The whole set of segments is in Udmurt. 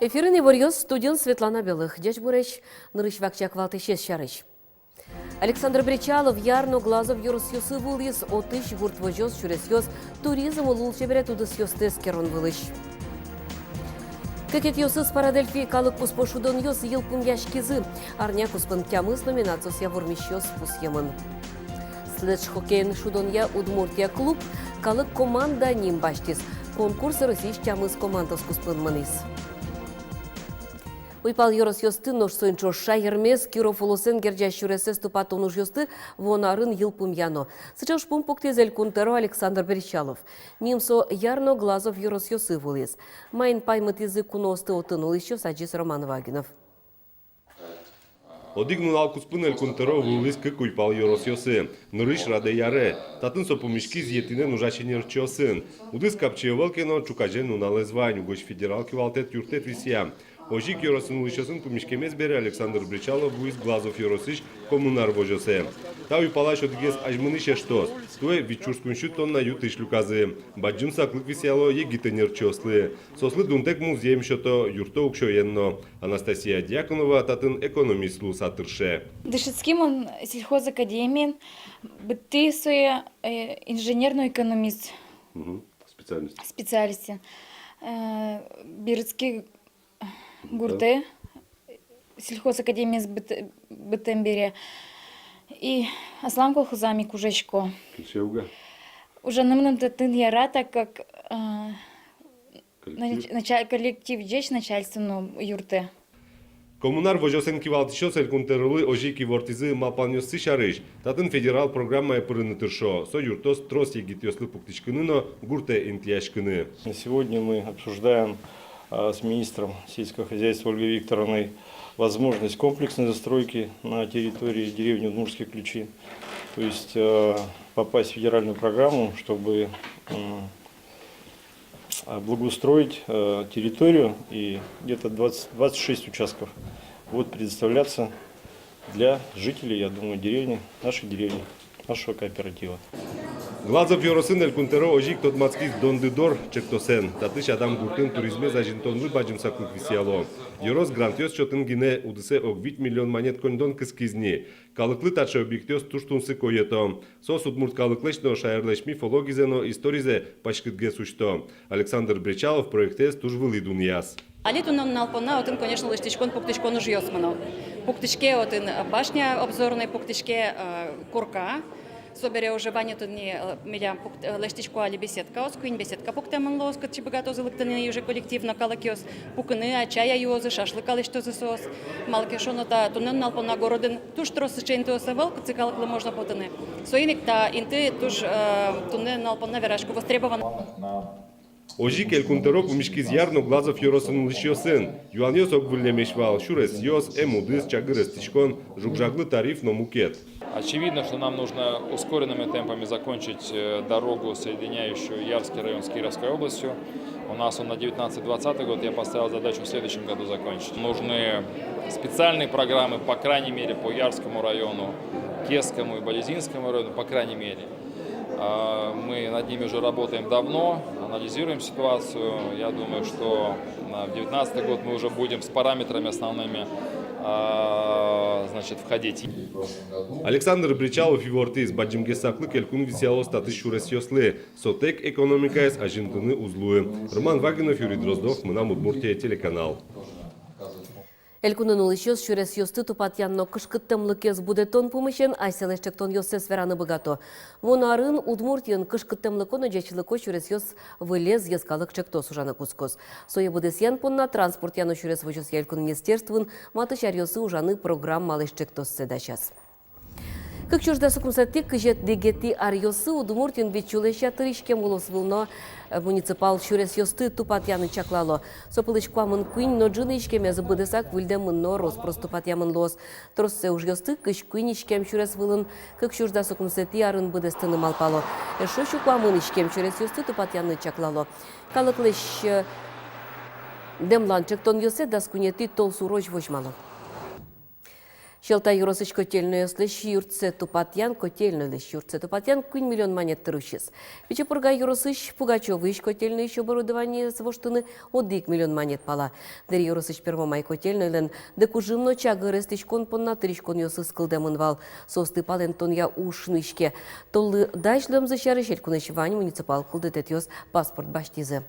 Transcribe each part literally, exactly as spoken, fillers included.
Эфирын иворъёс, студиын Светлана Белых. Ӟечбуресь! Нырысь вакчияк валтӥсез сярысь. Александр Бречалов Яр но Глазов ёросъёсы вуылӥз. Отысь гурт возёс, сюресъёс туризм лулчеберет удысъёсты эскерон вылысь. Кыкетъёсыз «Парадельфи» калык куспо шудонъёс йылпумъяськизы. Арня куспын тямыс номинациосъя вормисьёс пусъемын. Следж-хоккеен шудонъя «Удмуртия» клуб калык команда ним басьтӥз. Конкурс Россиысь тямыс командаос куспын мынӥз. Уйпал ёросъёсты, нош соин ӵош шаермес, Киров улосэн герӟась сюресэз тупатон ужъёсты вуоно арын йылпумъяно. Сыӵе ужпум пуктӥз Элькун тӧро Александр Бречалов. Ним со Яр но Глазов ёросъёсы вуылӥз. Маин паймытӥзы куноосты отын улӥсьёс, адӟиз Роман Вагинов. Одӥг нунал куспын Элькун тӧро вуылӥз кык уйпал ёросъёсы. Нырысь Радэ Яре. Татын со пумиськиз етӥнэн ужась ӧнерчиосын. Удыс капчи ӧвӧл ке но, ӵуказе нуналэз вань, угось федерал кивалтэт юрттэт висъям. Озьы ик ёросын улӥсьёсын пумиськемез бере Александр Бречалов вуиз Глазов ёросысь «Коммунар» возёсэ. Та уйпалась одӥгез азьмынӥсь эштос. Туэ вить сюрс куинь сю тонна ю тысь люказы. Бадӟым саклык висъяло егит ӧнерчиослы. Соослы дунтэк музъем сёто, юртто уксёен но. Анастасия Дьяконова татын экономист луыса тырше. Дышетски мон сельхозакадемиын, быдтӥ сое, э, инженер но экономист. Мгм. Специальность. Специальностен. Э, берытски гуртэ, сельхозакадемиез быт-, быдтэм бере. И аслам колхозам ик ужасько. Кельше уга? Ужаны мыным татын яра, так как, э, коллектив, нач-, нача-, коллектив ӟеч, начальство но юрттэ. «Коммунар» возёсэн кивалтӥсьёс Элькун тӧролы озьы ик ивортӥзы малпанъёссы сярысь. Татын федерал программае пырыны тыршо. Со юрттоз трос егитъёслы пуктӥськыны но гуртэ интыяськыны. На сегодня мы обсуждаем, а, с министром сельского хозяйства Ольгой Викторовной возможность комплексной застройки на территории деревни Удмуртские Ключи. То есть, э, попасть в федеральную программу, чтобы, м, а, благоустроить, э, территорию, и где-то двадцать, двадцать шесть участков будут предоставляться для жителей, я думаю, деревни, нашей деревни, нашего кооператива. Глазов ёросын Элькун тӧро озьы ик тодматскиз «Донды дор» ӵектосэн. Татысь Адам гуртын туризмез азинтонлы бадӟым саклык висъяло. Ёрос грантъёс сётыны гинэ удысэ ог вить миллион манет коньдон кыскиз ни. Калыклы таӵе объектъёс туж тунсыко йӧто. Соос удмурт калыклэсь но шаерлэсь мифологизэ но историзэ паськытгес усьто. Александр Бречалов проектэз туж вылӥ дунъяз. Али туннэ нунал понна отын, конечно, лэсьтӥськон-пуктӥськон ужъёс мыно. Пуктӥське отын башня обзорной, пуктӥське, э, корка. Собере уже вань отын ни, э, милям пукт-, э, лэсьтӥсько али беседкаос, куинь беседка пуктэмын луоз, кытчы быгатозы лыктыны уже коллектив но калыкъёс. Пукыны, а, чай юозы, шашлык лэсьтозы соос. Малы ке шуоно, та туннэ нунал понна городын туж трос сыӵе интыос ӧвӧл, кытчы калыклы можно потыны. Соин ик та инты туж, э, туннэ нунал понна, верасько, востребован. Озьы ик Элькун тӧро пумиськиз Яр но Глазов ёросын улӥсьёсын. Юанъёс ог выллемесь вал: сюресъёс, эм удыс, чагыр эстӥськон, жуг-жаглы тариф но мукет. Очевидно, что нам нужно ускоренными темпами закончить, э, дорогу, соединяющую Ярский район с Кировской областью. У нас он на девятнадцатый двадцатый год, я поставил задачу в следующем году закончить. Нужны специальные программы, по крайней мере, по Ярскому району, Кезскому и Балезинскому району, по крайней мере. А, мы над ними уже работаем давно, анализируем ситуацию. Я думаю, что, а, в девятнадцатый год мы уже будем с параметрами основными, а, значит, входить. Александр Бречалов ивортӥз: бадӟымгес саклык элькун висъялоз татысь сюресъёслы. Сотэк экономикаез азинтыны уз луы. Роман Вагинов, Юрий Дроздов, «Мынам Удмуртие» телеканал. Элькунын улӥсьёс сюресъёсты тупатъян но кышкыттэмлыкез будэтон пумысен асьсэлэсь ӵектонъёссэс вераны быгато. Вуоно арын Удмуртиын «Кышкыттэмлыко но ӟечлыко сюресъёс вылез» йӧскалык ӵектос ужаны кутскоз. Сое быдэсъян понна транспортъя но сюрес возёсъя элькун министерствоын матысь аръёсы ужаны программалэсь ӵектоссэ дасяз. Кык сюрс дас укмысэтӥ — кызетӥ-кызетӥ аръёсы Удмуртиын вить сюлэсь ятыр иськем улосвыл но, э, муниципал сюресъёсты тупатъяны чаклало. Со пӧлысь куамын куинь но ӝыны иськемез быдэсак выльдэмын но рос-прос тупатъямын луоз. Троссэ ужъёсты кызь куинь иськем сюрес вылын кык сюрс дас укмысэтӥ арын быдэстыны малпало. Эшшо сю куамын иськем сюресъёсты тупатъяны чаклало. Калыклэсь, э, дэмлан ӵектонъёссэ дас куинетӥ толсурозь возьмало. Сьӧлта ёросысь котельнойёслэсь юртсэ тупатъян, котельнойлэсь юртсэ тупатъян куинь миллион манет тыр усиз. Пичи Пурга ёросысь Пугачёвысь котельноысь оборудованиез воштыны одӥг миллион манет пала. Дэри ёросысь Первомай котельнойлэн дыкужым но чагыр эстӥськон понна тыриськонъёсыз кылдэмын вал. Соосты палэнтонъя уж нуиське. Толлы дась луэмзы сярысь элькунысь вань муниципал кылдытэтъёс паспорт басьтӥзы.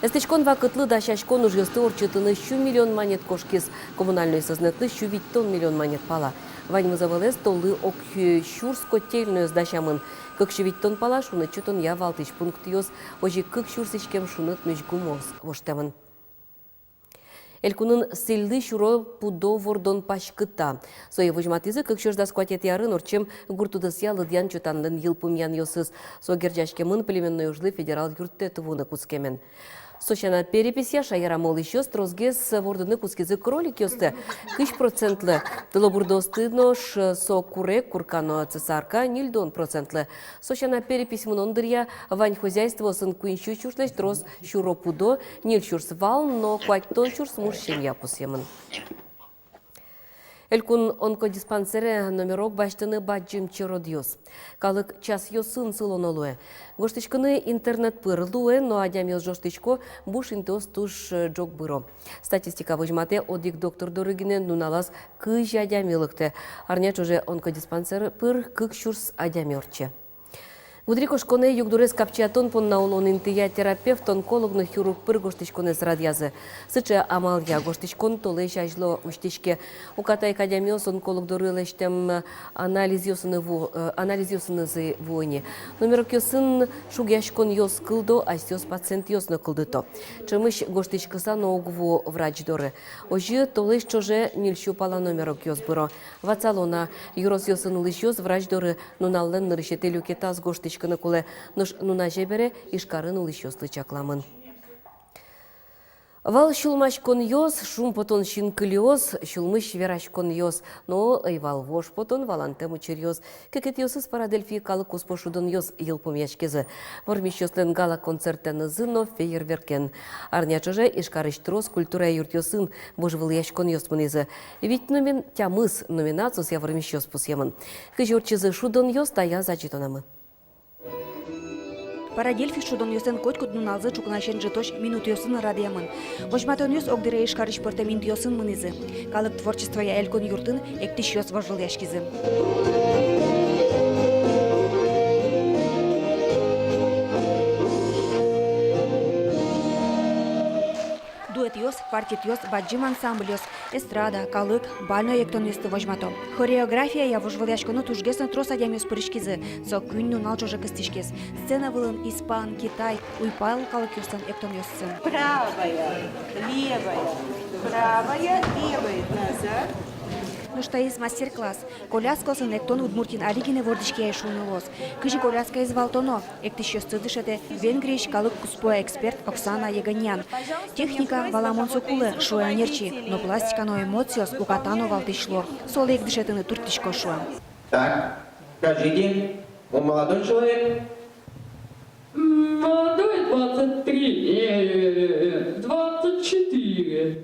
Эстӥськон вакытлы дасяськон ужъёсты ортчытыны сю миллион манет кошкиз, коммунальной сӧзнэтлы сю витьтон миллион манет пала. Ваньмыз ӧвӧлэз толлы ог сюрс котельноез дасямын. Кык сю витьтон пала шуныт сётонъя валтӥсь пунктъёс, озьы ик кык сюрс иськем шуныт нуись гумыос воштэмын. Элькунын сӥльлы сюро пудо вордон паськыта. Сое возьматӥзы кык сюрс дас куатетӥ арын ортчем гурт удысъя лыдъян-чотанлэн йылпумъянъёсыз. Со герӟаськемын племенной ужлы федерал юрттэт вуыны кутскемен. Со сяна, переписья шаерамы улӥсьёс тросгес вордыны кутскизы кроликъёсты — кызь процентлы, тылобурдоосты нош, со курег, курка но цесарка — ньыльдон процентлы. Со сяна, перепись мынон дыръя вань хозяйствоосын куинь сю сюрслэсь трос сюро пудо, ньыль сюрс вал но куатьтон сюрс муш семья пусъемын. Элькун онкодиспансере номерок басьтыны бадӟым черодъёс. Калык часъёсын сылоно луэ. Гожтӥськыны интернет пыр луэ, но адямиос ӝожтӥсько, буш интыос туж, э, ӝог быро. Статистика возьматэ: одӥг доктор доры гинэ нуналаз кызь адями лыктэ. Арня ӵоже онкодиспансер пыр кык сюрс адями ортче. Гудырикошконэ югдурез капчиятон понна улон интыя терапевт, онколог но хирург пыр гожтӥськонэз радъязы. Сыӵе амалъя гожтӥськон толэзь азьло усьтӥське. Уката ик адямиос онколог доры лэсьтэм анализъёсынызы ву-, э, анализъёсынызы вуо ини. Номерокъёсын шугъяськонъёс кылдо, асьсэос пациентъёс но кылдыто. Ӵемысь гожтӥськыса но уг вуо врач доры. Озьы толэзь ӵоже ньыль сю пала номерокъёс быро. Ватсало на: ёросъёсын улӥсьёс врач доры нуналлэн нырысетӥ люкетаз гожтӥськыны кулэ. Нош нуназе бере Ижкарын улӥсьёслы чакламын. Вал сюлмаськонъёс, шумпотон синкылиос, сюлмысь вераськонъёс, но ӧй вал вож потон, валантэм учыръёс. Кыкетӥосыз Парадельфи калык куспо шудонъёс йылпумъяськизы вормисьёслэн гала-концертэнызы но фейерверкен. Арня ӵоже Ижкарысь трос культура юртъёсын вожвылъяськонъёс мынӥзы. Вить номин-, тямыс номинациосъя вормисьёс пусъемын. Кызьы ортчизы шудонъёс, таяз адӟытонамы. Парадельфи шудонъёслэн котькуд нуналзы ӵукнасен ӝытозь минутъёсын радъямын. Возьматонъёс огдыре Ижкарысь пӧртэм интыосын мынӥзы. Калык творчествоя элькун юртын эктӥсьёс вожвылъяськизы. Дуэтъёс, квартетъёс, бадӟым ансамбльёс, эстрада, калык, бальной эктонъёсты возьмато. Хореографияя вожвылъяськоны тужгес но трос адямиос пыриськизы, со куинь нунал ӵоже кыстӥськиз. Сцена вылын испан, китай, уйпал калыкъёслэн эктонъёссы. Правая, левая, правая, левая, назад. Нош таиз мастер-класс. Коляскаосын эктон Удмуртиын али гинэ вордӥське ай шуыны луоз. Кызьы коляскаез валтоно, эктӥсьёсты дышетэ Венгриысь калык куспо эксперт Оксана Еганян. Техника, валамон, со кулэ, шуэ ӧнерчи, но пластика но эмоциос уката но валтӥсь луо. Солы ик дышетыны турттӥсько, шуэ. Так, скажите, он молодой человек? Молодой, двадцать три, э, двадцать четыре.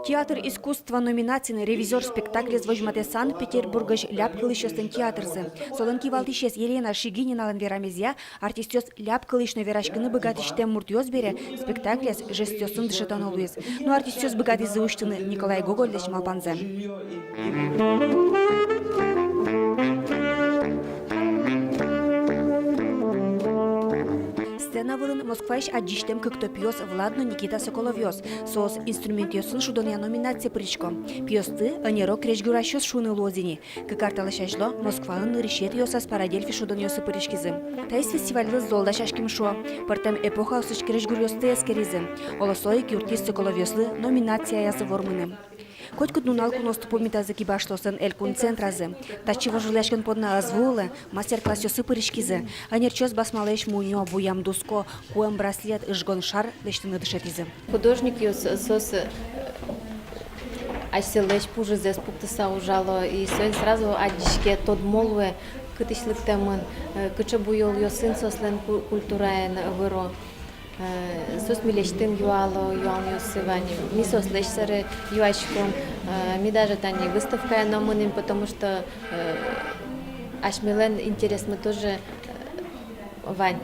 Театр искусства номинациын «Ревизор» спектаклез возьматэ Санкт-Петербургысь ляб кылӥсьёслэн театрзы. Солэн кивалтӥсез Елена Шигининалэн верамезъя, артистъёс ляб кылӥсь но вераськыны быгатӥсьтэм муртъёс бере, спектаклез жестъёсын дышетоно луиз. Но артистъёс быгатӥзы усьтыны Николай Гогольлэсь малпанзэ. Сцена вылын Москваысь адӟисьтэм кык топиос Влад но Никита Соколовъёс. Соос инструментъёсын шудонъя номинацие пырисько. Пиосты ӧнеро крезьгурасьёс шуыны луоз ини. Кык ар талэсь азьло Москваын нырысетӥосаз Парадельфи шудонъёсы пыриськизы. Таиз фестивальлы зол дасяськем шуо. Пӧртэм эпохаосысь крезьгуръёсты эскеризы. Оло, со ик юрттӥз Соколовъёслы номинацияязы вормыны. Котькуд нунал куноосты пумитазы Кибашлыослэн элькун центразы. Татчы вожвылъяськон понна ӧз вуылэ, мастер-классъёсы пыриськизы. Ӧнерчиос басмалэсь мунё, буям дуско, куэм браслет, ыжгон шар лэсьтыны дышетӥзы. Художникъёс, соос, э, асьсэлэсь пужызэс пуктыса ужало, и соин сразу адӟиське, тодмо луэ, кытысь лыктэмын, э, кыӵе буёлъёсын соослэн ку-, культураен выро. Э, соос милесьтым юало, юалъёссы вань, ми соослэсь сэрэ юаськом. Э, ми даже тани выставкае но мынӥм, потому что, э, асьмелэн интересмы тоже, э, вань.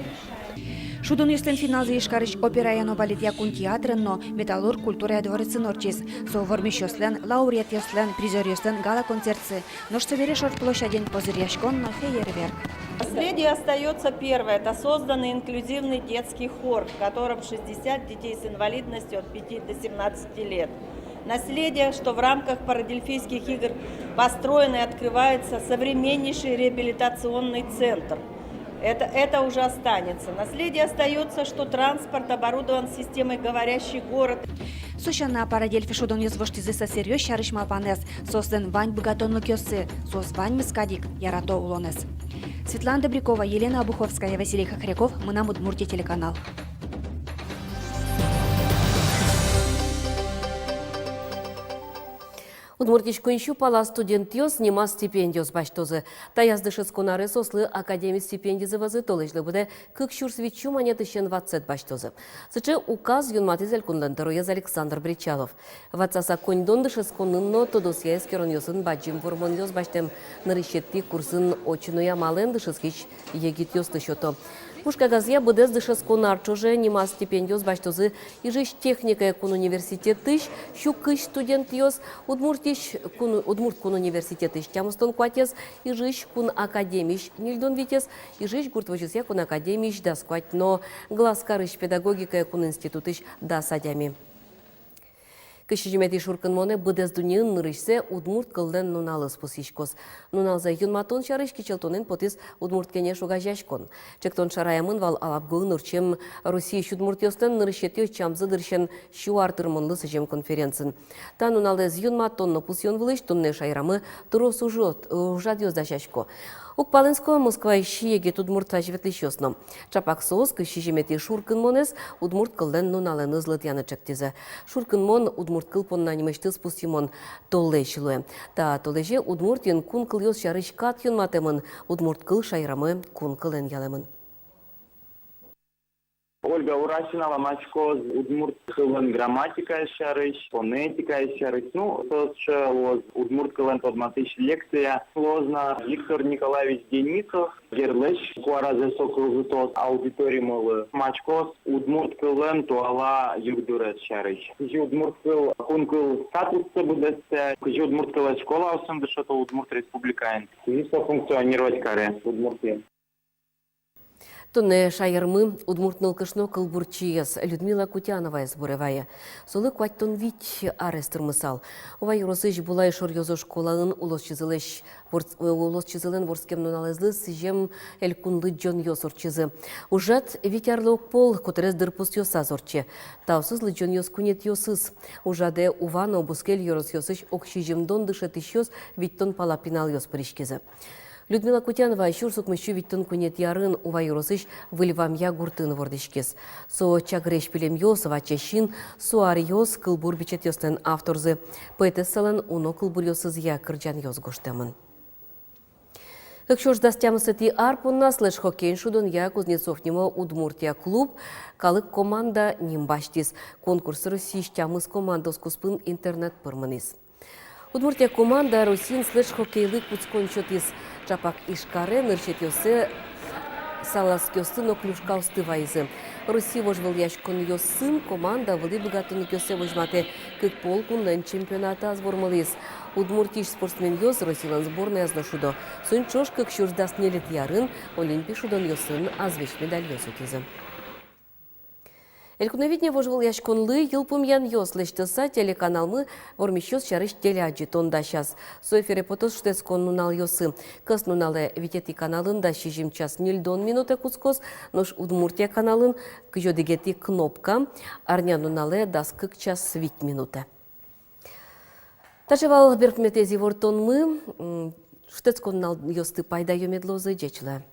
Шудонъёслэн финалзы Ижкарысь операен но балетъя кун театрын но «Металлург» культурая дворецын ортчиз. Со вормисьёслэн, лауреатъёслэн, призёръёслэн гала-концертсы. Нош собере шор площадьын позыръяськон но фейерверк. Наследие остаётся первое. Это созданный инклюзивный детский хор, в котором шестьдесят детей с инвалидностью от пяти до семнадцати лет. Наследие, что в рамках Парадельфийских игр построен и открывается современнейший реабилитационный центр. Это, это уже останется. Наследие остаётся, что транспорт оборудован системой «Говорящий город». Со сяна, «Парадельфи» шудонъёс воштӥзы сосэръёс сярысь малпанэз, соослэн вань быгатонлыкъёссы, соос ваньмыз кадь ик ярато улонэз. Светлана Добрякова, Елена Обуховская, Василий Хохряков, «Мынам Удмуртие» телеканал. Удмуртиысь куинь сю пала студентъёс нимаз стипендиос басьтозы. Таяз дышетскон аре соослы академи стипендизы вӧзы толэзьлы быдэ кык сюрс вить сю манетысен ватсэт басьтозы. Сыӵе указ юнматӥз элькунлэн тӧроез Александр Бречалов. Ватсаса коньдон дышетсконын но тодосъя эскеронъёсын бадӟым вормонъёс басьтэм нырысетӥ курсын очно-а, амалэн дышетскись егитъёсты сёто. Пушкагазъя быдэс дышетскон ар ӵоже нимаз стипендиос басьтозы Ижысь техникая кун университетысь сю кызь студентъёс, Удмуртиысь кун, Удмурт кун университетысь тямыстон куатез, Ижысь кун академиысь ньыльдон витез, Ижысь гурт возёсъя кун академиысь дас куать но Глазкарысь педагогикая кун институтысь дас адями. Кызь сизьыметӥ шуркынмонэ быдэс дуннеын нырысьсэ удмурт кыллэн нуналыз пусйиськоз. Нуналзэ юнматон сярысь кичӧлтонэн потӥз «Удмурт кенеш» огазеяськон. Ӵектон шараямын вал Алабгоын ортчем Россиысь удмуртъёслэн нырысетӥ ӧтчамзы дырысен сю ар тырмонлы сӥзем конференциын. Та нуналэз юнматон но пусъён вылысь туннэ шаерамы трос ужот, ужрадъёс дасясько. Уг палэнско Москваысь егит удмурт азьветлӥсьёс но. Ӵапак соос кызь сизьыметӥ шуркынмонэз удмурт кыллэн нуналэныз лыдъяны ӵектӥзы. Шуркынмон удмурт кыл понна нимысьтыз пусйымон толэзь луэ. Та толэзе Удмуртиын кун кылъёс сярысь кат юнматэмын, удмурт кыл шаерамы кун кылэн ялэмын. Ольга Урасина валаськоз удмурт кыллэн грамматикаез сярысь, фонетикаез сярысь. Ну, со сыӵе луоз удмурт кыллэн тодматӥсь лекция. Луоз на Виктор Николаевич Денисов, Верлэсь куаразэ со кылзытоз аудиторимылы. Валаськоз удмурт кыллэн туала югдурез сярысь. Кызьы удмурт кыл кун кыл статуссэ быдэстэ, кызьы удмурт кылэз школаосын дышето Удмурт Республикаын, кызьы со функционировать каре Удмуртиын. Туннэ шаермы удмурт нылкышно кылбурчиез Людмила Кутяноваез буре вае. Солы куатьтон вить арес тырмысал. Ува ёросысь Булай шоръёзо школаын улосчизылэсь ворс-, улосчизылэн вордскем нуналэзлы сӥзем элькун лыдӟонъёс ортчизы. Ужрад вить арлы огпол котырес дырпусъёсаз ортче. Таосыз лыдӟонъёс куинетӥосыз. Ужрадэ Ува но бускель ёросъёсысь ог сизьымдон дышетӥсьёс, витьтон пала пиналъёс пыриськизы. Людмила Кутянова сюрс укмыс сю витьтон куинетӥ арын Ува ёросысь Выль Вамъя гуртын вордӥськиз. Со чагыресь пилемъёс, ваче син, со аръёс, кылбур бичетъёслэн авторзы. Поэтессалэн уно кылбуръёсызъя кырӟанъёс гожтэмын. Кык сюрс дас тямысэтӥ ар понна следж-хоккеен шудонъя Кузнецов нимо «Удмуртия» клуб «Калык команда» ним басьтӥз. Конкурс Россиысь тямыс командаос куспын интернет пыр мынӥз. «Удмуртия» команда Россиын следж-хоккейлы кутскон сётӥз. Ӵапак Ижкаре нырысетӥосыз салазкиосты но клюшкаосты вайизы. Россия вожвылъяськонъёсын команда вылӥ быгатонлыкъёссэ возьматэ, кык пол кунлэн чемпионатаз вормылӥз. Удмуртиысь спортсменъёс Россилэн сборнаяз но шудо. Соин ӵош кык сюрс дас ньылетӥ арын Олимпи шудонъёсын азвесь медальёс утӥзы. «Элькуновидение» вожвылъяськонлы йылпумъянъёс лэсьтыса, телеканалмы вормисьёс сярысь телеадӟытон дасяз. Со эфире потоз шутэтскон нуналъёсы. Кӧснуналэ витетӥ каналын дас сизьым час ньыльдон минутэ кутскоз, нош «Удмуртия» каналын кызь одӥгетӥ кнопка, арнянуналэ дас кык час вить минутэ. Таӵе вал берпуметӥез ивортонмы. М, шутэтскон нуналъёсты пайдаё мед луозы, ӟеч луэ.